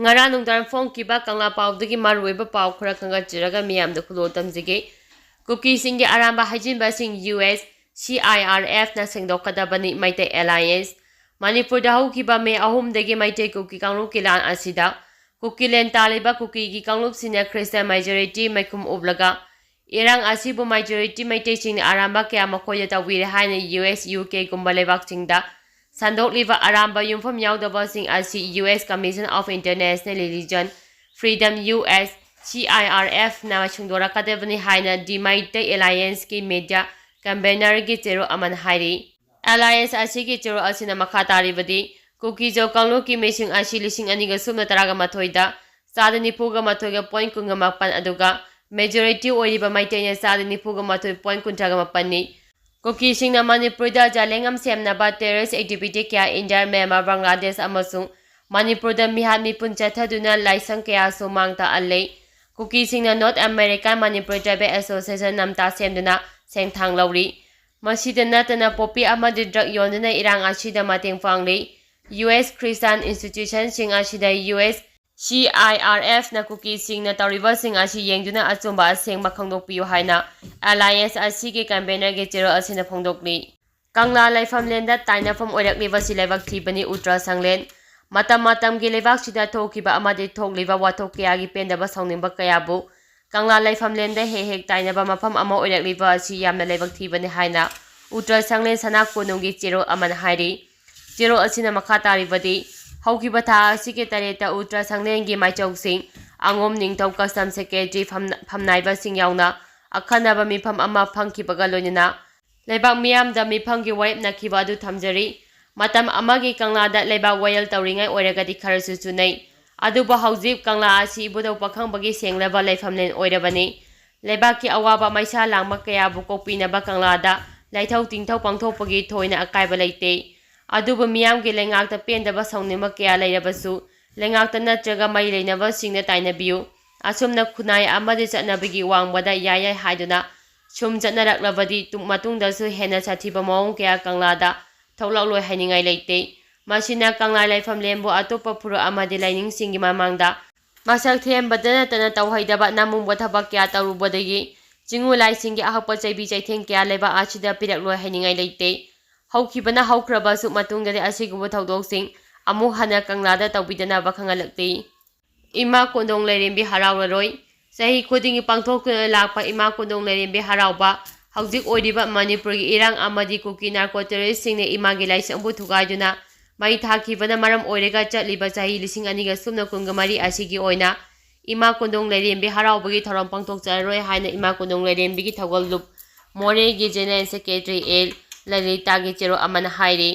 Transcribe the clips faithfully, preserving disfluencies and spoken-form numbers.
ꯉꯔꯥꯡ ꯅꯨꯡꯗꯥꯡ ꯐꯣꯡꯈꯤꯕ ꯀꯪꯂꯥ ꯄꯥꯎꯗꯒꯤ ꯃꯔꯨꯑꯣꯏꯕ ꯄꯥꯎ ꯈꯔ ꯈꯪꯒꯠꯆꯔꯒ ꯃꯤꯌꯥꯝꯗ ꯈꯨꯗꯣꯜ ꯇꯝꯖꯒꯦ꯫ ꯀꯨꯀꯤꯁꯤꯡꯒꯤ ꯑꯔꯥꯟꯕ ꯍꯥꯏꯖꯤꯟꯕꯁꯤꯡ U S C I R ꯑꯦꯐꯅ ꯁꯦꯡꯗꯣꯛꯀꯗꯕꯅꯤ꯫ ꯃꯩꯇꯩ ꯑꯦꯂꯥꯏꯌꯦꯟꯁ꯫ ꯃꯅꯤꯄꯨꯔꯗ ꯍꯧꯈꯤꯕ ꯃꯦ ꯑꯍꯨꯝꯗꯒꯤ ꯃꯩꯇꯩ ꯀꯨꯀꯤ ꯀꯥꯡꯂꯨꯞꯀꯤ ꯂꯥꯟ ꯑꯁꯤꯗ ꯀꯨꯀꯤꯂꯦꯟ ꯇꯥꯜꯂꯤꯕ ꯀꯨꯀꯤꯒꯤ ꯀꯥꯡꯂꯨꯞꯁꯤꯡꯅ ꯈ꯭ꯔꯤꯁꯇꯤꯌꯥꯟ ꯃꯦꯖꯣꯔꯤꯇꯤ ꯃꯥꯏꯈꯨꯝ ꯎꯞꯂꯒ ꯏꯔꯥꯡ ꯑꯁꯤꯕꯨ ꯃꯦꯖꯣꯔꯤꯇꯤ ꯃꯩꯇꯩꯁꯤꯡꯅ ꯑꯔꯥꯟꯕ ꯀꯌꯥ ꯃꯈꯣꯏꯗ ꯇꯧꯕꯤꯔꯦ ꯍꯥꯏꯅ ꯌꯨ ꯑꯦꯁ, ꯌꯨ ꯀꯦꯒꯨꯝꯕ ꯂꯩꯕꯥꯛꯁꯤꯡꯗ ꯁꯟꯗꯣꯛꯂꯤꯕ ꯑꯔꯥꯟꯕ ꯌꯨꯝꯐꯝ ꯌꯥꯎꯗꯕꯁꯤꯡ ꯑꯁꯤ U S Commission of International Religion Freedom, U S C I R ꯑꯦꯐꯅ ꯁꯦꯡꯗꯣꯔꯛꯀꯗꯕꯅꯤ ꯍꯥꯏꯅ ꯗꯤ ꯃꯩꯇꯩ ꯑꯦꯂꯥꯏꯌꯦꯟꯁꯀꯤ ꯃꯤꯗꯤꯌꯥ ꯀꯟꯚꯦꯅꯔꯒꯤ ꯆꯦꯔꯣꯜ ꯑꯃꯅ ꯍꯥꯏꯔꯤ꯫ ꯑꯦꯂꯥꯏꯌꯦꯟꯁ ꯑꯁꯤꯒꯤ ꯆꯦꯔꯣꯜ ꯑꯁꯤꯅ ꯃꯈꯥ ꯇꯥꯔꯤꯕꯗꯤ, ꯀꯨꯀꯤꯖꯣ ꯀꯥꯡꯂꯨꯞꯀꯤ ꯃꯤꯁꯤꯡ ꯑꯁꯤ ꯂꯤꯁꯤꯡ ꯑꯅꯤꯒ ꯁꯨꯞꯅ ꯇꯔꯥꯒ ꯃꯥꯊꯣꯏꯗ ꯆꯥꯗ ꯅꯤꯐꯨꯒ ꯃꯥꯊꯣꯏꯒ ꯄꯣꯏꯟ ꯀꯨꯟꯒ ꯃꯥꯄꯟ, ꯑꯗꯨꯒ ꯃꯦꯖꯣꯔꯤꯇꯤ ꯑꯣꯏꯔꯤꯕ ꯃꯩꯇꯩꯅ ꯆꯥꯗ ꯅꯤꯐꯨꯒ ꯃꯥꯊꯣꯏ ꯄꯣꯏꯟ ꯀꯨꯟꯊ꯭ꯔꯥꯒ ꯃꯥꯄꯟꯅꯤ꯫ ꯀꯨꯀꯤꯁꯤꯡꯅ ꯃꯅꯤꯄꯨꯔꯗ ꯖꯥꯂꯦꯡꯉꯝ ꯁꯦꯝꯅꯕ ꯇꯦꯔꯣꯔꯤꯁ ꯑꯦꯛꯇꯤꯚꯤꯇꯤ ꯀꯌꯥ ꯏꯟꯗꯤꯌꯥ, ꯃ꯭ꯌꯥꯟꯃꯥꯔ, ꯕꯪꯒ꯭ꯂꯥꯗꯦꯁ ꯑꯃꯁꯨꯡ ꯃꯅꯤꯄꯨꯔꯗ ꯃꯤꯍꯥꯠ ꯃꯤꯄꯨꯟ ꯆꯠꯊꯗꯨꯅ ꯂꯥꯏꯁꯪ ꯀꯌꯥꯁꯨ ꯃꯥꯡ ꯇꯥꯛꯍꯜꯂꯦ꯫ ꯀꯨꯀꯤꯁꯤꯡꯅ north American Manipur tribal association, ꯅꯝꯇꯥ ꯁꯦꯝꯗꯨꯅ ꯁꯦꯟꯊꯥꯡ ꯂꯧꯔꯤ꯫ ꯃꯁꯤꯗ ꯅꯠꯇꯅ ꯄꯣꯄꯤ ꯑꯃꯗꯤ ꯗ꯭ꯔꯒ ꯌꯣꯟꯗꯨꯅ ꯏꯔꯥꯡ ꯑꯁꯤꯗ ꯃꯇꯦꯡ ꯄꯥꯡꯂꯤ꯫ ꯌꯨ ꯑꯦꯁ ꯈ꯭ꯔꯤꯁꯇꯥꯟ ꯏꯟꯁꯇꯤꯇ꯭ꯌꯨꯁꯟꯁꯤꯡ ꯑꯁꯤꯗ U S C I R ꯑꯦꯐꯅ ꯀꯨꯀꯤꯁꯤꯡꯅ ꯇꯧꯔꯤꯕꯁꯤꯡ ꯑꯁꯤ ꯌꯦꯡꯗꯨꯅ ꯑꯆꯨꯝꯕ ꯑꯁꯦꯡꯕ ꯈꯪꯗꯣꯛꯄꯤꯌꯨ ꯍꯥꯏꯅ ꯑꯦꯂꯥꯏꯌꯦꯟꯁ ꯑꯁꯤꯒꯤ ꯀꯟꯚꯦꯅꯔꯒꯤ ꯆꯦꯔꯣꯜ ꯑꯁꯤꯅ ꯐꯣꯡꯗꯣꯛꯂꯤ꯫ ꯀꯪꯂꯥ ꯂꯥꯏꯐꯝꯂꯦꯟꯗ ꯇꯥꯏꯅꯐꯝ ꯑꯣꯏꯔꯛꯂꯤꯕꯁꯤ ꯂꯥꯏꯕꯛ ꯊꯤꯕꯅꯤ꯫ ꯎꯇ꯭ꯔ ꯁꯪꯂꯦꯟ꯫ ꯃꯇꯝ ꯃꯇꯝꯒꯤ ꯂꯩꯕꯥꯛꯁꯤꯗ ꯊꯣꯛꯈꯤꯕ ꯑꯃꯗꯤ ꯊꯣꯛꯂꯤꯕ ꯋꯥꯊꯣꯛ ꯀꯌꯥꯒꯤ ꯄꯦꯟꯗꯕ ꯁꯥꯎꯅꯤꯡꯕ ꯀꯌꯥꯕꯨ ꯀꯪꯂꯥ ꯂꯥꯏꯐꯝꯂꯦꯟꯗ ꯍꯦꯛ ꯍꯦꯛ ꯇꯥꯏꯅꯕ ꯃꯐꯝ ꯑꯃ ꯑꯣꯏꯔꯛꯂꯤꯕ ꯑꯁꯤ ꯌꯥꯝꯅ ꯂꯥꯏꯕꯛ ꯊꯤꯕꯅꯤ ꯍꯥꯏꯅ ꯎꯇ꯭ꯔ ꯁꯪꯂꯦꯟ ꯁꯅꯥ ꯀꯣꯅꯨꯡꯒꯤ ꯆꯦꯔꯣꯜ ꯑꯃꯅ ꯍꯥꯏꯔꯤ꯫ ꯆꯦꯔꯣꯜ ꯑꯁꯤꯅ ꯃꯈꯥ ꯇꯥꯔꯤꯕꯗꯤ, ꯍꯧꯈꯤꯕ ꯊꯥ ꯑꯁꯤꯒꯤ ꯇꯔꯦꯠꯇ ꯎꯇ꯭ꯔ ꯁꯪꯂꯦꯟꯒꯤ ꯃꯥꯏꯆꯧꯁꯤꯡ, ꯑꯉꯣꯝ ꯅꯤꯡꯊꯧ, ꯀꯁꯇꯝ ꯁꯦꯀ꯭ꯔꯦꯇꯔꯤ, ꯐꯝ-, ꯐꯝꯅꯥꯏꯕꯁꯤꯡ ꯌꯥꯎꯅ ꯑꯈꯟꯅꯕ ꯃꯤꯐꯝ ꯑꯃ ꯐꯝꯈꯤꯕꯒ ꯂꯣꯏꯅꯅ ꯂꯩꯕꯥꯛ ꯃꯤꯌꯥꯝꯗ ꯃꯤꯐꯝꯒꯤ ꯋꯥꯔꯦꯞ ꯅꯈꯤꯕ ꯑꯗꯨ ꯊꯝꯖꯔꯤ꯫ ꯃꯇꯝ ꯑꯃꯒꯤ ꯀꯪꯂꯥꯗ ꯂꯩꯕꯥꯛ ꯋꯥꯌꯦꯜ ꯇꯧꯔꯤꯉꯩ ꯑꯣꯏꯔꯒꯗꯤ ꯈꯔꯁꯨ ꯆꯨꯅꯩ꯫ ꯑꯗꯨꯕꯨ ꯍꯧꯖꯤꯛ ꯀꯪꯂꯥ ꯑꯁꯤ ꯏꯕꯨꯙꯧ ꯄꯥꯈꯪꯕꯒꯤ ꯁꯦꯡꯂꯕ ꯂꯩꯐꯝꯂꯦꯟ ꯑꯣꯏꯔꯕꯅꯤ꯫ ꯂꯩꯕꯥꯛꯀꯤ ꯑꯋꯥꯕ ꯃꯩꯁꯥ ꯂꯥꯡꯕ ꯀꯌꯥꯕꯨ ꯀꯣꯛꯄꯤꯅꯕ ꯀꯪꯂꯥꯗ ꯂꯥꯏꯊꯧ ꯇꯤꯟꯊꯧ ꯄꯥꯡꯊꯣꯛꯄꯒꯤ ꯊꯣꯏꯅ ꯑꯀꯥꯏꯕ ꯂꯩꯇꯦ꯫ ꯑꯗꯨꯕꯨ ꯃꯤꯌꯥꯝꯒꯤ ꯂꯩꯉꯥꯛꯇ ꯄꯦꯟꯗꯕ ꯁꯥꯎꯅꯤꯡꯕ ꯀꯌꯥ ꯂꯩꯔꯕꯁꯨ ꯂꯩꯉꯥꯛꯇ ꯅꯠꯇ꯭ꯔꯒ ꯃꯔꯤ ꯂꯩꯅꯕꯁꯤꯡꯅ ꯇꯥꯏꯅꯕꯤꯌꯨ꯫ ꯑꯁꯨꯝꯅ ꯈꯨꯟꯅꯥꯏ ꯑꯃꯗꯤ ꯆꯠꯅꯕꯤꯒꯤ ꯋꯥꯡꯃꯗ ꯌꯥꯏ ꯌꯥꯏ ꯍꯥꯏꯗꯨꯅ ꯁꯨꯝ ꯆꯠꯅꯔꯛꯂꯕꯗꯤ ꯇꯨꯡ-, ꯃꯇꯨꯡꯗꯁꯨ ꯍꯦꯟꯅ ꯁꯥꯊꯤꯕ ꯃꯑꯣꯡ ꯀꯌꯥ ꯀꯪꯂꯥꯗ ꯊꯣꯛꯂꯛꯂꯣꯏ ꯍꯥꯏꯅꯤꯡꯉꯥꯏ ꯂꯩꯇꯦ꯫ ꯃꯁꯤꯅ ꯀꯪꯂꯥ ꯂꯩꯐꯝ ꯂꯦꯝꯕꯨ ꯑꯇꯣꯞꯄ ꯐꯨꯔꯨꯞ ꯑꯃꯗꯤ ꯂꯥꯏꯅꯤꯡꯁꯤꯡꯒꯤ ꯃꯃꯥꯡꯗ ꯃꯁꯛ ꯊꯤꯍꯟꯕꯗ ꯅꯠꯇꯅ ꯇꯧꯍꯩꯗꯕ ꯅꯝꯃꯨꯕ ꯊꯕꯛ ꯀꯌꯥ ꯇꯧꯔꯨꯕꯗꯒꯤ ꯆꯤꯡꯉꯨ ꯂꯥꯏꯁꯤꯡꯒꯤ ꯑꯍꯛꯄ ꯆꯩꯕꯤ ꯆꯩꯊꯦꯡ ꯀꯌꯥ ꯂꯩꯕꯥꯛ ꯑꯁꯤꯗ ꯄꯤꯔꯛꯂꯣꯏ ꯍꯥꯏꯅꯤꯡꯉꯥꯏ ꯂꯩꯇꯦ꯫ ꯍꯧꯈꯤꯕꯅ ꯍꯧꯈ꯭ꯔꯕꯁꯨ ꯃꯇꯨꯡꯗꯗꯤ ꯑꯁꯤꯒꯨꯝꯕ ꯊꯧꯗꯣꯛꯁꯤꯡ ꯑꯃꯨꯛ ꯍꯟꯅ ꯀꯪꯂꯥꯗ ꯇꯧꯕꯤꯗꯅꯕ ꯈꯪꯍꯜꯂꯛꯂꯤ꯫ ꯏꯃꯥ ꯀꯣꯟꯗꯣꯡ ꯂꯥꯏꯔꯦꯝꯕꯤ ꯍꯔꯥꯎꯔꯔꯣꯏ꯫ ꯆꯍꯤ ꯈꯨꯗꯤꯡꯒꯤ ꯄꯥꯡꯊꯣꯛꯇꯨꯅ ꯂꯥꯛꯄ ꯏꯃꯥ ꯀꯣꯟꯗꯣꯡ ꯂꯥꯏꯔꯦꯝꯕꯤ ꯍꯔꯥꯎꯕ ꯍꯧꯖꯤꯛ ꯑꯣꯏꯔꯤꯕ ꯃꯅꯤꯄꯨꯔꯒꯤ ꯏꯔꯥꯡ ꯑꯃꯗꯤ ꯀꯨꯀꯤ ꯅꯥꯔꯀꯣ ꯇꯦꯔꯣꯔꯤꯁꯁꯤꯡꯅ ꯏꯃꯥꯒꯤ ꯂꯥꯏꯁꯪꯕꯨ ꯊꯨꯒꯥꯏꯗꯨꯅ ꯃꯩ ꯊꯥꯈꯤꯕꯅ ꯃꯔꯝ ꯑꯣꯏꯔꯒ ꯆꯠꯂꯤꯕ ꯆꯍꯤ ꯂꯤꯁꯤꯡ ꯑꯅꯤꯒ ꯁꯨꯞꯅ ꯀꯨꯟꯒ ꯃꯔꯤ ꯑꯁꯤꯒꯤ ꯑꯣꯏꯅ ꯏꯃꯥ ꯀꯣꯟꯗꯣꯡ ꯂꯥꯏꯔꯦꯝꯕꯤ ꯍꯔꯥꯎꯕꯒꯤ ꯊꯧꯔꯝ ꯄꯥꯡꯊꯣꯛꯆꯔꯔꯣꯏ ꯍꯥꯏꯅ ꯏꯃꯥ ꯀꯣꯟꯗꯣꯡ ꯂꯥꯏꯔꯦꯝꯕꯤꯒꯤ ꯊꯧꯒꯜꯂꯨꯞ ꯃꯣꯔꯦꯒꯤ ꯖꯦꯅꯦꯔꯦꯜ ꯁꯦꯀ꯭ꯔꯦꯇꯔꯤ ꯑꯦ ꯂꯂꯤꯇꯥꯒꯤ ꯆꯦꯔꯣꯜ ꯑꯃꯅ ꯍꯥꯏꯔꯤ꯫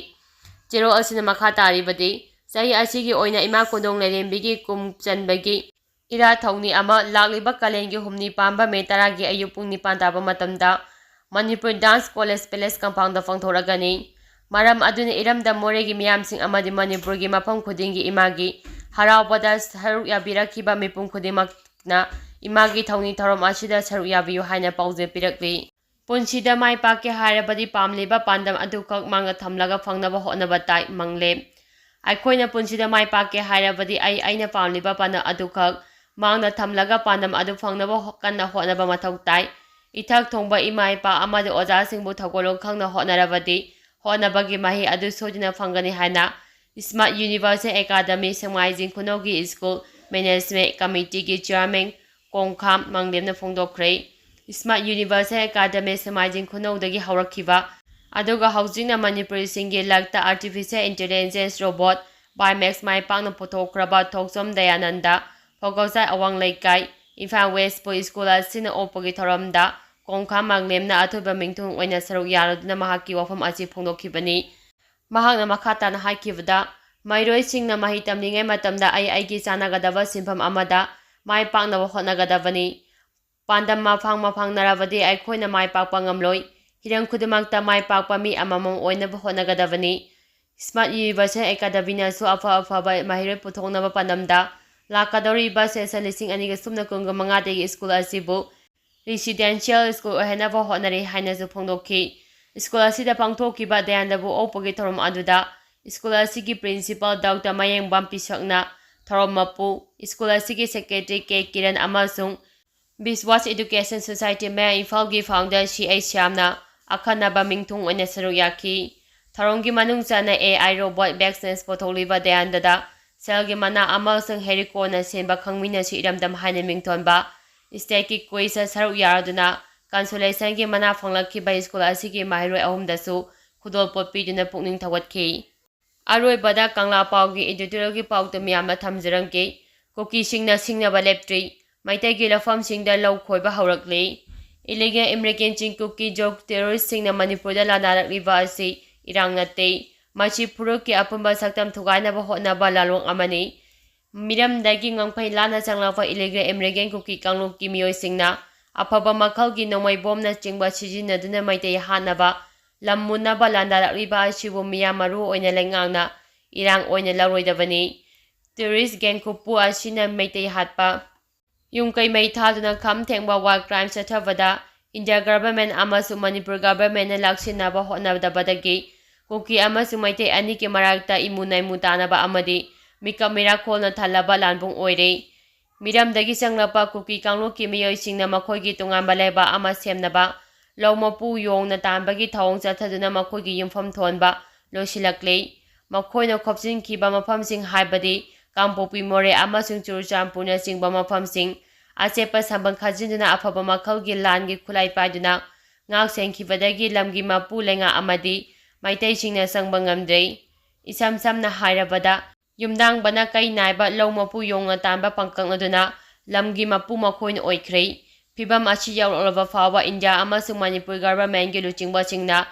ꯆꯦꯔꯣꯜ ꯑꯁꯤꯅ ꯃꯈꯥ ꯇꯥꯔꯤꯕꯗꯤ, ꯆꯍꯤ ꯑꯁꯤꯒꯤ ꯑꯣꯏꯅ ꯏꯃꯥ ꯀꯣꯟꯗꯣꯡ ꯂꯥꯏꯔꯦꯝꯕꯤꯒꯤ ꯀꯨꯝ ꯆꯟꯕꯒꯤ ꯏꯔꯥꯠ ꯊꯧꯅꯤ ꯑꯃ ꯂꯥꯛꯂꯤꯕ ꯀꯥꯂꯦꯟꯒꯤ ꯍꯨꯝꯅꯤ ꯄꯥꯟꯕ ꯃꯦ ꯇꯔꯥꯒꯤ ꯑꯌꯨꯛ ꯄꯨꯡ ꯅꯤꯄꯥꯟ ꯇꯥꯕ ꯃꯇꯝꯗ Manipur dance college palace compound ꯄꯥꯡꯊꯣꯔꯛꯀꯅꯤ꯫ ꯃꯔꯝ ꯑꯗꯨꯅ ꯏꯔꯝꯗꯝ ꯃꯣꯔꯦꯒꯤ ꯃꯤꯌꯥꯝꯁꯤꯡ ꯑꯃꯗꯤ ꯃꯅꯤꯄꯨꯔꯒꯤ ꯃꯐꯝ ꯈꯨꯗꯤꯡꯒꯤ ꯏꯃꯥꯒꯤ ꯍꯔꯥꯎꯕꯗ ꯁꯔꯨꯛ ꯌꯥꯕꯤꯔꯛꯈꯤꯕ ꯃꯤꯄꯨꯝ ꯈꯨꯗꯤꯡꯃꯛꯅ ꯏꯃꯥꯒꯤ ꯊꯧꯅꯤ ꯊꯧꯔꯝ ꯑꯁꯤꯗ ꯁꯔꯨꯛ ꯌꯥꯕꯤꯌꯨ ꯍꯥꯏꯅ ꯄꯥꯎꯖꯦꯜ ꯄꯤꯔꯛꯂꯤ꯫ ꯄꯨꯟꯁꯤꯗ ꯃꯥꯏ ꯄꯥꯛꯀꯦ ꯍꯥꯏꯔꯕꯗꯤ ꯄꯥꯝꯂꯤꯕ ꯄꯥꯟꯗꯝ ꯑꯗꯨꯈꯛ ꯃꯥꯡꯗ ꯊꯝꯂꯒ ꯐꯪꯅꯕ ꯍꯣꯠꯅꯕ ꯇꯥꯏ꯫ ꯃꯪꯂꯦꯝ꯫ ꯑꯩꯈꯣꯏꯅ ꯄꯨꯟꯁꯤꯗ ꯃꯥꯏ ꯄꯥꯛꯀꯦ ꯍꯥꯏꯔꯕꯗꯤ ꯑꯩ ꯑꯩꯅ ꯄꯥꯝꯂꯤꯕ ꯄꯥꯟꯗꯝ ꯑꯗꯨꯈꯛ ꯃꯥꯡꯗ ꯊꯝꯂꯒ ꯄꯥꯟꯗꯝ ꯑꯗꯨ ꯐꯪꯅꯕ ꯍꯣ-, ꯀꯟꯅ ꯍꯣꯠꯅꯕ ꯃꯊꯧ ꯇꯥꯏ꯫ ꯏꯊꯛ ꯊꯣꯡꯕ ꯏꯃꯥ ꯏꯄꯥ ꯑꯃꯗꯤ ꯑꯣꯖꯥꯁꯤꯡꯕꯨ ꯊꯧꯒꯜꯂꯣꯟ ꯈꯪꯅ ꯍꯣꯠꯅꯔꯕꯗꯤ ꯍꯣꯠꯅꯕꯒꯤ ꯃꯍꯩ ꯑꯗꯨ ꯁꯣꯏꯗꯅ ꯐꯪꯒꯅꯤ ꯍꯥꯏꯅ Smart Universal Academy ꯁꯦꯛꯃꯥꯏꯖꯤꯡ ꯈꯨꯅꯧꯒꯤ ꯁ꯭ꯀꯨꯜ ꯃꯦꯅꯦꯖꯃꯦꯟ ꯀꯃꯤꯇꯤꯒꯤ ꯆꯤꯌꯥꯔꯃꯦꯟ ꯀꯣꯡꯈꯥꯝ ꯃꯪꯂꯦꯝꯅ ꯐꯣꯡꯗꯣꯛꯈ꯭ꯔꯦ꯫ Smart Universal Academy ꯁꯦꯛꯃꯥꯏꯖꯤꯡ ꯈꯨꯅꯧꯗꯒꯤ ꯍꯧꯔꯛꯈꯤꯕ, ꯑꯗꯨꯒ ꯍꯧꯖꯤꯛꯅ ꯃꯅꯤꯄꯨꯔꯤꯁꯤꯡꯒꯤ ꯂꯛꯇ Artificial Intelligence Robot Bimax ꯃꯥꯏ ꯄꯥꯛꯅ ꯄꯨꯊꯣꯛꯈ꯭ꯔꯕ ꯊꯣꯛꯆꯣꯝ ꯗꯌꯥꯅꯟꯗ, ꯐꯧꯒꯧꯖꯥꯏ ꯑꯋꯥꯡ ꯂꯩꯀꯥꯏ, ꯏꯝꯐꯥꯜ ꯋꯦꯁꯄꯨ ꯁ꯭ꯀꯨꯜ ꯑꯁꯤꯅ ꯑꯣꯛꯄꯒꯤ ꯊꯧꯔꯝꯗ ꯀꯣꯡꯈꯥꯝ ꯃꯪꯂꯦꯝꯅ ꯑꯊꯣꯏꯕ ꯃꯤꯡꯊꯣꯟ ꯑꯣꯏꯅ ꯁꯔꯨꯛ ꯌꯥꯔꯗꯨꯅ ꯃꯍꯥꯛꯀꯤ ꯋꯥꯐꯝ ꯑꯁꯤ ꯐꯣꯡꯗꯣꯛꯈꯤꯕꯅꯤ꯫ ꯃꯍꯥꯛꯅ ꯃꯈꯥ ꯇꯥꯅ ꯍꯥꯏꯈꯤꯕꯗ, ꯃꯍꯩꯔꯣꯏꯁꯤꯡꯅ ꯃꯍꯩ ꯇꯝꯂꯤꯉꯩ ꯃꯇꯝꯗ ꯑꯩ ꯑꯩꯒꯤ ꯆꯥꯟꯅꯒꯗꯕ ꯁꯤꯟꯐꯝ ꯑꯃꯗ ꯃꯥꯏ ꯄꯥꯛꯅꯕ ꯍꯣꯠꯅꯒꯗꯕꯅꯤ꯫ ꯄꯥꯟꯗꯝ ꯃꯐꯥꯡ ꯃꯐꯥꯡꯅꯔꯕꯗꯤ ꯑꯩꯈꯣꯏꯅ ꯃꯥꯏ ꯄꯥꯛꯄ ꯉꯝꯂꯣꯏ꯫ ꯍꯤꯔꯝ ꯈꯨꯗꯤꯡꯃꯛꯇ ꯃꯥꯏ ꯄꯥꯛꯄ ꯃꯤ ꯑꯃꯃꯝ ꯑꯣꯏꯅꯕ ꯍꯣꯠꯅꯒꯗꯕꯅꯤ꯫ Smart Universal Academyꯅꯁꯨ ꯑꯐ ꯑꯐꯕ ꯃꯍꯩꯔꯣꯏ ꯄꯨꯊꯣꯛꯅꯕ ꯄꯥꯟꯗꯝꯗ ꯂꯥꯛꯀꯗꯧꯔꯤꯕ session ꯂꯤꯁꯤꯡ ꯑꯅꯤꯒ ꯁꯨꯞꯅ ꯀꯨꯟꯒ ꯃꯉꯥꯗꯒꯤ ꯁ꯭ꯀꯨꯜ ꯑꯁꯤꯕꯨ residential ꯁ꯭ꯀꯨꯜ ꯑꯣꯏꯍꯟꯅꯕ ꯍꯣꯠꯅꯔꯤ ꯍꯥꯏꯅꯁꯨ ꯐꯣꯡꯗꯣꯛꯈꯤ꯫ ꯁ꯭ꯀꯨꯜ ꯑꯁꯤꯗ ꯄꯥꯡꯊꯣꯛꯈꯤꯕ ꯗꯌꯥꯅꯟꯗꯕꯨ ꯑꯣꯛꯄꯒꯤ ꯊꯧꯔꯝ ꯑꯗꯨꯗ ꯁ꯭ꯀꯨꯜ ꯑꯁꯤꯒꯤ ꯄ꯭ꯔꯤꯟꯁꯤꯄꯥꯜ ꯗꯣꯛꯇꯔ ꯃꯌꯦꯡꯕꯝ ꯄꯤꯁꯛꯅ, ꯊꯧꯔꯝ ꯃꯄꯨ, ꯁ꯭ꯀꯨꯜ ꯑꯁꯤꯒꯤ ꯁꯦꯀ꯭ꯔꯦꯇꯔꯤ ꯀꯦ ꯀꯤꯔꯟ ꯑꯃꯁꯨꯡ ꯕꯤꯁꯋꯥꯁ ꯏꯗꯨꯀꯦꯁꯟ ꯁꯣꯁꯥꯏꯇꯤ ꯃꯌꯥꯡ ꯏꯝꯐꯥꯜꯒꯤ ꯐꯥꯎꯟꯗꯔ ꯁꯤ ꯑꯩꯆ ꯁ꯭ꯌꯥꯝꯅ ꯑꯈꯟꯅꯕ ꯃꯤꯡꯊꯨꯡ ꯑꯣꯏꯅ ꯁꯔꯨꯛ ꯌꯥꯈꯤ꯫ ꯊꯧꯔꯝꯒꯤ ꯃꯅꯨꯡ ꯆꯟꯅ ꯑꯦ ꯑꯥꯏ ꯔꯣꯕꯣꯠ ꯚꯦꯛꯁꯤꯟꯁ ꯄꯨꯊꯣꯛꯂꯤꯕ ꯗꯌꯥꯟꯗꯗ ꯁꯦꯜꯒꯤ ꯃꯅꯥ ꯑꯃꯁꯨꯡ ꯍꯦꯔꯤꯀꯣꯟꯅ ꯁꯦꯝꯕ ꯈꯪꯃꯤꯟꯅꯁꯤ ꯏꯔꯝꯗꯝ ꯍꯥꯏꯅ ꯃꯤꯡꯊꯣꯟꯕ ꯁ꯭ꯇꯦꯠꯀꯤ ꯀ꯭ꯋꯤꯖꯇ ꯁꯔꯨꯛ ꯌꯥꯔꯗꯨꯅ ꯀꯟꯁꯣꯂꯦꯁꯟꯒꯤ ꯃꯅꯥ ꯐꯪꯂꯛꯈꯤꯕ ꯁ꯭ꯀꯨꯜ ꯑꯁꯤꯒꯤ ꯃꯍꯩꯔꯣꯏ ꯑꯍꯨꯝꯗꯁꯨ ꯈꯨꯗꯣꯜꯄꯣꯠ ꯄꯤꯗꯨꯅ ꯄꯨꯛꯅꯤꯡ ꯊꯧꯒꯠꯈꯤ꯫ ꯑꯔꯣꯏꯕꯗ ꯀꯪꯂꯥ ꯄꯥꯎꯒꯤ ꯏꯗꯤꯇꯣꯔꯤꯌꯦꯜꯒꯤ ꯄꯥꯎꯗꯨ ꯃꯤꯌꯥꯝꯅ ꯊꯝꯖꯔꯝꯒꯦ꯫ ꯀꯨꯀꯤꯁꯤꯡꯅ ꯁꯤꯡꯅꯕ ꯂꯦꯞꯇ꯭ꯔꯤ꯫ ꯃꯩꯇꯩꯒꯤ ꯂꯧꯐꯝꯁꯤꯡꯗ ꯂꯧ ꯈꯣꯏꯕ ꯍꯧꯔꯛꯂꯤ꯫ ꯏꯂꯤꯒꯦꯜ ꯏꯃꯤꯒ꯭ꯔꯦꯟꯁꯤꯡ ꯀꯨꯀꯤ ꯖꯣꯛ ꯇꯦꯔꯣꯔꯤꯁꯁꯤꯡꯅ ꯃꯅꯤꯄꯨꯔꯗ ꯂꯥꯟꯗꯥꯔꯛꯂꯤꯕ ꯑꯁꯤ ꯏꯔꯥꯡ ꯅꯠꯇꯦ꯫ ꯃꯁꯤ ꯐꯨꯔꯨꯞꯀꯤ ꯑꯄꯨꯟꯕ ꯁꯛꯇꯝ ꯊꯨꯒꯥꯏꯅꯕ ꯍꯣꯠꯅꯕ ꯂꯥꯜꯂꯣꯡ ꯑꯃꯅꯤ꯫ ꯃꯤꯔꯝꯗꯒꯤ ꯉꯝꯈꯩ ꯂꯥꯟꯅ ꯆꯪꯂꯛꯄ ꯏꯂꯤꯒꯦꯜ ꯏꯃꯤꯒ꯭ꯔꯦꯟ ꯀꯨꯀꯤ ꯀꯥꯡꯂꯨꯞꯀꯤ ꯃꯤꯑꯣꯏꯁꯤꯡꯅ ꯑꯐꯕ ꯃꯈꯜꯒꯤ ꯅꯣꯡꯃꯩ ꯕꯣꯝꯅꯆꯤꯡꯕ ꯁꯤꯖꯤꯟꯅꯗꯨꯅ ꯃꯩꯇꯩ ꯍꯥꯠꯅꯕ, ꯂꯝ ꯃꯨꯟꯅꯕ ꯂꯥꯟꯗꯥꯔꯛꯂꯤꯕ ꯑꯁꯤꯕꯨ ꯃꯤꯌꯥꯝ ꯃꯔꯨ ꯑꯣꯏꯅ ꯂꯩꯉꯥꯛꯅ ꯏꯔꯥꯡ ꯑꯣꯏꯅ ꯂꯧꯔꯣꯏꯗꯕꯅꯤ꯫ ꯇꯦꯔꯣꯔꯤꯁ ꯒꯦꯡ ꯀꯨꯞꯄꯨ ꯑꯁꯤꯅ ꯃꯩꯇꯩ ꯍꯥꯠꯄ, ꯌꯨꯝ ꯀꯩ ꯃꯩ ꯊꯥꯗꯨꯅ ꯈꯝ ꯊꯦꯡꯕ ꯋꯥꯔ ꯀ꯭ꯔꯥꯏꯝ ꯆꯠꯊꯕꯗ ꯏꯟꯗꯤꯌꯥ ꯒꯚꯔꯟꯃꯦꯟ ꯑꯃꯁꯨꯡ ꯃꯅꯤꯄꯨꯔ ꯒꯚꯔꯟꯃꯦꯟꯅ ꯂꯥꯛꯁꯤꯟꯅꯕ ꯍꯣꯠꯅꯗꯕꯗꯒꯤ ꯀꯨꯀꯤ ꯑꯃꯁꯨꯡ ꯃꯩꯇꯩ ꯑꯅꯤꯒꯤ ꯃꯔꯛꯇ ꯏꯃꯨ ꯅꯩꯃꯨ ꯇꯥꯅꯕ ꯑꯃꯗꯤ ꯃꯤꯀꯞ ꯃꯤꯔꯥꯈꯣꯜꯅ ꯊꯜꯂꯕ ꯂꯥꯟꯕꯨꯡ ꯑꯣꯏꯔꯦ꯫ ꯃꯤꯔꯝꯗꯒꯤ ꯆꯪꯂꯛꯄ ꯀꯨꯀꯤ ꯀꯥꯡꯂꯨꯞꯀꯤ ꯃꯤꯑꯣꯏꯁꯤꯡꯅ ꯃꯈꯣꯏꯒꯤ ꯇꯣꯉꯥꯟꯕ ꯂꯩꯕꯥꯛ ꯑꯃ ꯁꯦꯝꯅꯕ ꯂꯧ ꯃꯄꯨ ꯌꯣꯡꯅ ꯇꯥꯟꯕꯒꯤ ꯊꯧꯑꯣꯡ ꯆꯠꯊꯗꯨꯅ ꯃꯈꯣꯏꯒꯤ ꯌꯨꯝꯐꯝ ꯊꯣꯟꯕ ꯂꯣꯏꯁꯤꯜꯂꯛꯂꯦ꯫ ꯃꯈꯣꯏꯅ ꯈꯣꯞꯆꯤꯟꯈꯤꯕ ꯃꯐꯝꯁꯤꯡ ꯍꯥꯏꯕꯗꯤ ꯀꯥꯡꯄꯣꯛꯄꯤ, ꯃꯣꯔꯦ ꯑꯃꯁꯨꯡ ꯆꯨꯔꯆꯥꯟꯄꯨꯔꯅꯆꯤꯡꯕ ꯃꯐꯝꯁꯤꯡ ꯑꯆꯦꯠꯄ ꯁꯝꯕꯜ ꯈꯥꯖꯤꯟꯗꯨꯅ ꯑꯐꯕ ꯃꯈꯜꯒꯤ ꯂꯥꯟꯒꯤ ꯈꯨꯠꯂꯥꯏ ꯄꯥꯏꯗꯨꯅ ꯉꯥꯛ ꯁꯦꯟꯈꯤꯕꯗꯒꯤ ꯂꯝꯒꯤ ꯃꯄꯨ ꯂꯩꯉꯥꯛ ꯑꯃꯗꯤ ꯃꯩꯇꯩꯁꯤꯡꯅ ꯆꯪꯕ ꯉꯝꯗ꯭ꯔꯦ꯫ ꯏꯁꯝ ꯁꯝꯅ ꯍꯥꯏꯔꯕꯗ, ꯌꯨꯝꯗꯥꯡꯕꯅ ꯀꯩ ꯅꯥꯏꯕ ꯂꯧ ꯃꯄꯨ ꯌꯣꯡꯅ ꯇꯥꯟꯕ ꯄꯥꯡꯀꯛꯅꯗꯨꯅ ꯂꯝꯒꯤ ꯃꯄꯨ ꯃꯈꯣꯏꯅ ꯑꯣꯏꯈ꯭ꯔꯦ꯫ ꯐꯤꯚꯝ ꯑꯁꯤ ꯌꯧꯔꯛꯂꯕ ꯐꯥꯎꯕ ꯏꯟꯗꯤꯌꯥ ꯑꯃꯁꯨꯡ ꯃꯅꯤꯄꯨꯔ ꯒꯚꯔꯟꯃꯦꯟꯒꯤ ꯂꯨꯆꯤꯡꯕꯁꯤꯡꯅ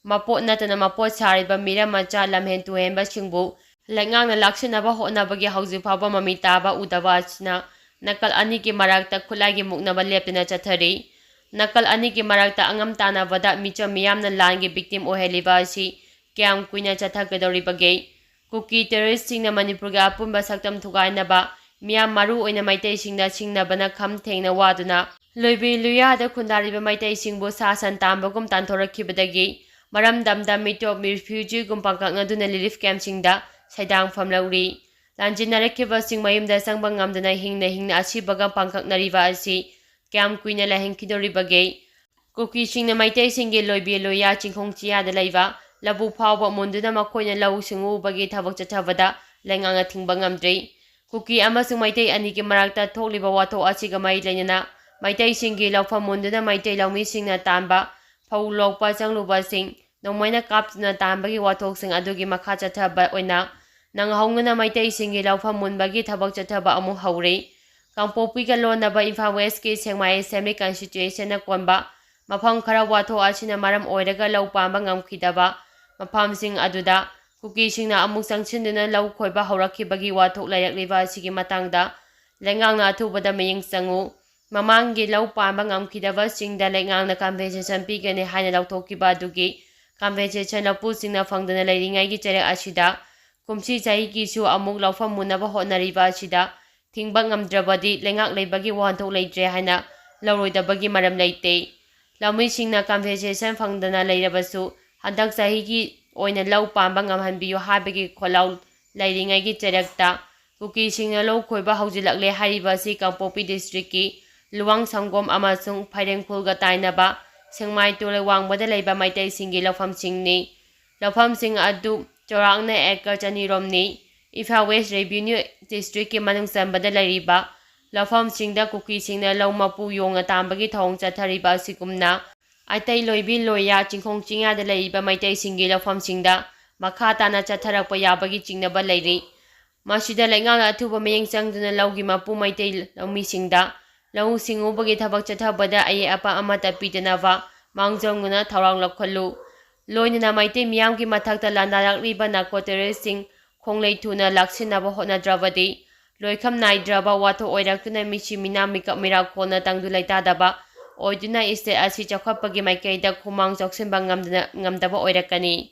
ꯃꯄꯣꯠ ꯅꯠꯇꯅ ꯃꯄꯣꯠ ꯁꯥꯔꯤꯕ ꯃꯤꯔꯝ ꯃꯆꯥ ꯂꯝꯍꯦꯟ ꯇꯨꯍꯦꯟꯕꯁꯤꯡꯕꯨ ꯂꯩꯉꯥꯛꯅ ꯂꯥꯛꯁꯤꯟꯅꯕ ꯍꯣꯠꯅꯕꯒꯤ ꯍꯧꯖꯤꯛ ꯐꯥꯎꯕ ꯃꯃꯤ ꯇꯥꯕ ꯎꯗꯕ ꯑꯁꯤꯅ ꯅꯥꯀꯜ ꯑꯅꯤꯒꯤ ꯃꯔꯛꯇ ꯈꯨꯠꯂꯥꯏꯒꯤ ꯃꯨꯛꯅꯕ ꯂꯦꯞꯇꯅ ꯆꯠꯊꯔꯤ꯫ ꯅꯥꯀꯜ ꯑꯅꯤꯒꯤ ꯃꯔꯛꯇ ꯑꯉꯝ ꯇꯥꯟꯅꯕꯗ ꯃꯤꯆꯝ ꯃꯤꯌꯥꯝꯅ ꯂꯥꯟꯒꯤ ꯚꯤꯛꯇꯤꯝ ꯑꯣꯏꯍꯜꯂꯤꯕ ꯑꯁꯤ ꯀꯌꯥꯝ ꯀꯨꯏꯅ ꯆꯠꯊꯒꯗꯧꯔꯤꯕꯒꯦ? ꯀꯨꯀꯤ ꯇꯦꯔꯣꯔꯤꯁꯁꯤꯡꯅ ꯃꯅꯤꯄꯨꯔꯒꯤ ꯑꯄꯨꯟꯕ ꯁꯛꯇꯝ ꯊꯨꯒꯥꯏꯅꯕ, ꯃꯤꯌꯥꯝ ꯃꯔꯨ ꯑꯣꯏꯅ ꯃꯩꯇꯩꯁꯤꯡꯗ ꯁꯤꯡꯅꯕꯅ ꯈꯝ ꯊꯦꯡꯅ ꯋꯥꯗꯨꯅ ꯂꯣꯏꯕꯤ ꯂꯨꯌꯥꯗ ꯈꯨꯟꯗꯥꯔꯤꯕ ꯃꯩꯇꯩꯁꯤꯡꯕꯨ ꯁꯥ ꯁꯟ ꯇꯥꯟꯕꯒꯨꯝ ꯇꯥꯟꯊꯣꯔꯛꯈꯤꯕꯗꯒꯤ ꯃꯔꯝꯗꯝꯗ ꯃꯤꯇꯣꯞ ꯔꯤꯐ꯭ꯌꯨꯖꯤꯒꯨꯝ ꯄꯥꯡꯀꯛꯅꯗꯨꯅ ꯔꯤꯂꯤꯐ ꯀꯦꯝꯞꯁꯤꯡꯗ ꯁꯩꯗꯥꯡ ꯐꯝꯂꯧꯔꯤ꯫ ꯂꯥꯟꯖꯦꯟꯅꯔꯛꯈꯤꯕꯁꯤꯡ ꯃꯌꯨꯝꯗ ꯆꯪꯕ ꯉꯝꯗꯅ ꯍꯤꯡꯅ ꯍꯤꯡꯅ ꯑꯁꯤꯕꯒ ꯄꯥꯡꯀꯛꯅꯔꯤꯕ ꯑꯁꯤ ꯀꯌꯥꯝ ꯀꯨꯏꯅ ꯂꯩꯍꯟꯈꯤꯗꯧꯔꯤꯕꯒꯦ? ꯀꯨꯀꯤꯁꯤꯡꯅ ꯃꯩꯇꯩꯁꯤꯡꯒꯤ ꯂꯣꯏꯕꯤ ꯂꯣꯏꯌꯥ ꯆꯤꯡꯈꯣꯡ ꯆꯤꯌꯥꯗ ꯂꯩꯕ ꯂꯧꯕꯨꯛ ꯐꯥꯎꯕ ꯃꯨꯟꯗꯨꯅ ꯃꯈꯣꯏꯅ ꯂꯧ ꯁꯤꯡꯎꯕꯒꯤ ꯊꯕꯛ ꯆꯠꯊꯕꯗ ꯂꯩꯉꯥꯛꯅ ꯊꯤꯡꯕ ꯉꯝꯗ꯭ꯔꯤ꯫ ꯀꯨꯀꯤ ꯑꯃꯁꯨꯡ ꯃꯩꯇꯩ ꯑꯅꯤꯒꯤ ꯃꯔꯛꯇ ꯊꯣꯛꯂꯤꯕ ꯋꯥꯊꯣꯛ ꯑꯁꯤꯒ ꯃꯔꯤ ꯂꯩꯅꯅ ꯃꯩꯇꯩꯁꯤꯡꯒꯤ ꯂꯧꯐꯝ ꯃꯨꯟꯗꯨꯅ ꯃꯩꯇꯩ ꯂꯧꯃꯤꯁꯤꯡꯅ ꯇꯥꯟꯕ ꯐꯧ ꯂꯣꯛꯄ ꯆꯪꯂꯨꯕꯁꯤꯡ ꯅꯣꯡꯃꯩꯅ ꯀꯥꯞꯇꯨꯅ ꯇꯥꯟꯕꯒꯤ ꯋꯥꯊꯣꯛꯁꯤꯡ ꯑꯗꯨꯒꯤ ꯃꯈꯥ ꯆꯠꯊꯕ ꯑꯣꯏꯅ ꯅꯪꯍꯧꯅꯅ ꯃꯩꯇꯩꯁꯤꯡꯒꯤ ꯂꯧꯐꯝ ꯃꯨꯟꯕꯒꯤ ꯊꯕꯛ ꯆꯠꯊꯕ ꯑꯃꯨꯛ ꯍꯧꯔꯤ꯫ ꯀꯥꯡꯄꯣꯛꯄꯤꯒ ꯂꯣꯟꯅꯕ ꯏꯝꯐꯥꯜ ꯋꯦꯁꯀꯤ ꯁꯦꯛꯃꯥꯏ ꯑꯦꯁꯦꯝꯕ꯭ꯂꯤ ꯀꯟꯁꯇꯤꯇ꯭ꯌꯨꯑꯦꯁꯟꯅ ꯀꯣꯟꯕ ꯃꯐꯝ ꯈꯔ ꯋꯥꯊꯣꯛ ꯑꯁꯤꯅ ꯃꯔꯝ ꯑꯣꯏꯔꯒ ꯂꯧ ꯄꯥꯟꯕ ꯉꯝꯈꯤꯗꯕ ꯃꯐꯝꯁꯤꯡ ꯑꯗꯨꯗ ꯀꯨꯀꯤꯁꯤꯡꯅ ꯑꯃꯨꯛ ꯆꯪꯁꯤꯟꯗꯨꯅ ꯂꯧ ꯈꯣꯏꯕ ꯍꯧꯔꯛꯈꯤꯕꯒꯤ ꯋꯥꯊꯣꯛ ꯂꯩꯔꯛꯂꯤꯕ ꯑꯁꯤꯒꯤ ꯃꯇꯥꯡꯗ ꯂꯩꯉꯥꯛꯅ ꯑꯊꯨꯕꯗ ꯃꯤꯠꯌꯦꯡ ꯆꯪꯉꯨ꯫ ꯃꯃꯥꯡꯒꯤ ꯂꯧ ꯄꯥꯟꯕ ꯉꯝꯈꯤꯗꯕꯁꯤꯡꯗ ꯂꯩꯉꯥꯛꯅ ꯀꯝꯄꯦꯟꯁꯦꯁꯟ ꯄꯤꯒꯅꯤ ꯍꯥꯏꯅ ꯂꯧꯊꯣꯛꯈꯤꯕ ꯑꯗꯨꯒꯤ ꯀꯝꯄꯦꯟꯁꯦꯁꯟ ꯂꯧꯄꯨꯁꯤꯡꯅ ꯐꯪꯗꯅ ꯂꯩꯔꯤꯉꯩꯒꯤ ꯆꯩꯔꯛ ꯑꯁꯤꯗ ꯀꯨꯝꯁꯤ ꯆꯍꯤꯒꯤꯁꯨ ꯑꯃꯨꯛ ꯂꯧꯐꯝ ꯃꯨꯟꯅꯕ ꯍꯣꯠꯅꯔꯤꯕ ꯑꯁꯤꯗ ꯊꯤꯡꯕ ꯉꯝꯗ꯭ꯔꯕꯗꯤ ꯂꯩꯉꯥꯛ ꯂꯩꯕꯒꯤ ꯋꯥꯍꯟꯊꯣꯛ ꯂꯩꯇ꯭ꯔꯦ ꯍꯥꯏꯅ ꯂꯧꯔꯣꯏꯗꯕꯒꯤ ꯃꯔꯝ ꯂꯩꯇꯦ꯫ ꯂꯧꯃꯤꯁꯤꯡꯅ ꯀꯝꯄꯦꯟꯁꯦꯁꯟ ꯐꯪꯗꯅ ꯂꯩꯔꯕꯁꯨ ꯍꯟꯗꯛ ꯆꯍꯤꯒꯤ ꯑꯣꯏꯅ ꯂꯧ ꯄꯥꯟꯕ ꯉꯝꯍꯟꯕꯤꯌꯨ ꯍꯥꯏꯕꯒꯤ ꯈꯣꯜꯂꯥꯎ ꯂꯩꯔꯤꯉꯩꯒꯤ ꯆꯩꯔꯛꯇ ꯀꯨꯀꯤꯁꯤꯡꯅ ꯂꯧ ꯈꯣꯏꯕ ꯍꯧꯖꯤꯜꯂꯛꯂꯦ ꯍꯥꯏꯔꯤꯕ ꯑꯁꯤ ꯀꯥꯡꯄꯣꯛꯄꯤ ꯗꯤꯁꯇ꯭ꯔꯤꯛꯀꯤ ꯂꯨꯋꯥꯡ ꯁꯪꯒꯣꯝ ꯑꯃꯁꯨꯡ ꯐꯩꯔꯦꯡꯈꯨꯜꯒ ꯇꯥꯏꯅꯕ ꯁꯦꯡꯃꯥꯏ ꯇꯨꯔꯦꯜ ꯋꯥꯡꯃꯗ ꯂꯩꯕ ꯃꯩꯇꯩꯁꯤꯡꯒꯤ ꯂꯧꯐꯝꯁꯤꯡꯅꯤ꯫ ꯂꯧꯐꯝꯁꯤꯡ ꯑꯗꯨ ꯆꯥꯎꯔꯥꯛꯅ ꯑꯦꯀꯔ ꯆꯅꯤꯔꯣꯝꯅꯤ꯫ ꯏꯝꯐꯥꯜ ꯋꯦꯁ ꯔꯦꯚꯤꯅ꯭ꯌꯨ ꯗꯤꯁꯇ꯭ꯔꯤꯛꯀꯤ ꯃꯅꯨꯡ ꯆꯟꯕꯗ ꯂꯩꯔꯤꯕ ꯂꯧꯐꯝꯁꯤꯡꯗ ꯀꯨꯀꯤꯁꯤꯡꯅ ꯂꯧ ꯃꯄꯨ ꯌꯣꯡꯅ ꯇꯥꯟꯕꯒꯤ ꯊꯧꯑꯣꯡ ꯆꯠꯊꯔꯤꯕ ꯑꯁꯤꯒꯨꯝꯅ ꯑꯇꯩ ꯂꯣꯏꯕꯤ ꯂꯣꯏꯌꯥ ꯆꯤꯡꯈꯣꯡ ꯆꯤꯡꯌꯥꯗ ꯂꯩꯔꯤꯕ ꯃꯩꯇꯩꯁꯤꯡꯒꯤ ꯂꯧꯐꯝꯁꯤꯡꯗ ꯃꯈꯥ ꯇꯥꯅ ꯆꯠꯊꯔꯛꯄ ꯌꯥꯕꯒꯤ ꯆꯤꯡꯅꯕ ꯂꯩꯔꯤ꯫ ꯃꯁꯤꯗ ꯂꯩꯉꯥꯛꯅ ꯑꯊꯨꯕ ꯃꯤꯠꯌꯦꯡ ꯆꯪꯗꯨꯅ ꯂꯧꯒꯤ ꯃꯄꯨ ꯃꯩꯇꯩ ꯂꯧꯃꯤꯁꯤꯡꯗ ꯂꯧꯎ ꯁꯤꯡꯎꯕꯒꯤ ꯊꯕꯛ ꯆꯠꯊꯕꯗ ꯑꯌꯦꯠ ꯑꯄꯟ ꯑꯃꯠꯇ ꯄꯤꯗꯅꯕ ꯃꯥꯡꯖꯧꯅꯅ ꯊꯧꯔꯥꯡ ꯂꯧꯈꯠꯂꯨ꯫ ꯂꯣꯏꯅꯅ ꯃꯩꯇꯩ ꯃꯤꯌꯥꯝꯒꯤ ꯃꯊꯛꯇ ꯂꯥꯟꯗꯥꯔꯛꯂꯤꯕ ꯅꯥꯔꯀꯣ ꯇꯦꯔꯣꯔꯤꯁꯁꯤꯡ ꯈꯣꯡꯂꯩ ꯊꯨꯅ ꯂꯥꯛꯁꯤꯟꯅꯕ ꯍꯣꯠꯅꯗ꯭ꯔꯕꯗꯤ ꯂꯣꯏꯈꯝ ꯅꯥꯏꯗ꯭ꯔꯕ ꯋꯥꯊꯣꯛ ꯑꯣꯏꯔꯛꯇꯨꯅ ꯃꯤꯁꯤ ꯃꯤꯅꯥ ꯃꯤꯀꯞ ꯃꯤꯔꯥꯈꯣꯜꯅ ꯇꯪꯗꯨ ꯂꯩꯇꯥꯗꯕ ꯑꯣꯏꯗꯨꯅ ꯏꯁꯇꯦꯠ ꯑꯁꯤ ꯆꯥꯎꯈꯠꯄꯒꯤ ꯃꯥꯏꯀꯩꯗ ꯈꯨꯃꯥꯡ ꯆꯥꯎꯁꯤꯟꯕ ꯉꯝꯗꯅ, ꯉꯝꯗꯕ ꯑꯣꯏꯔꯛꯀꯅꯤ꯫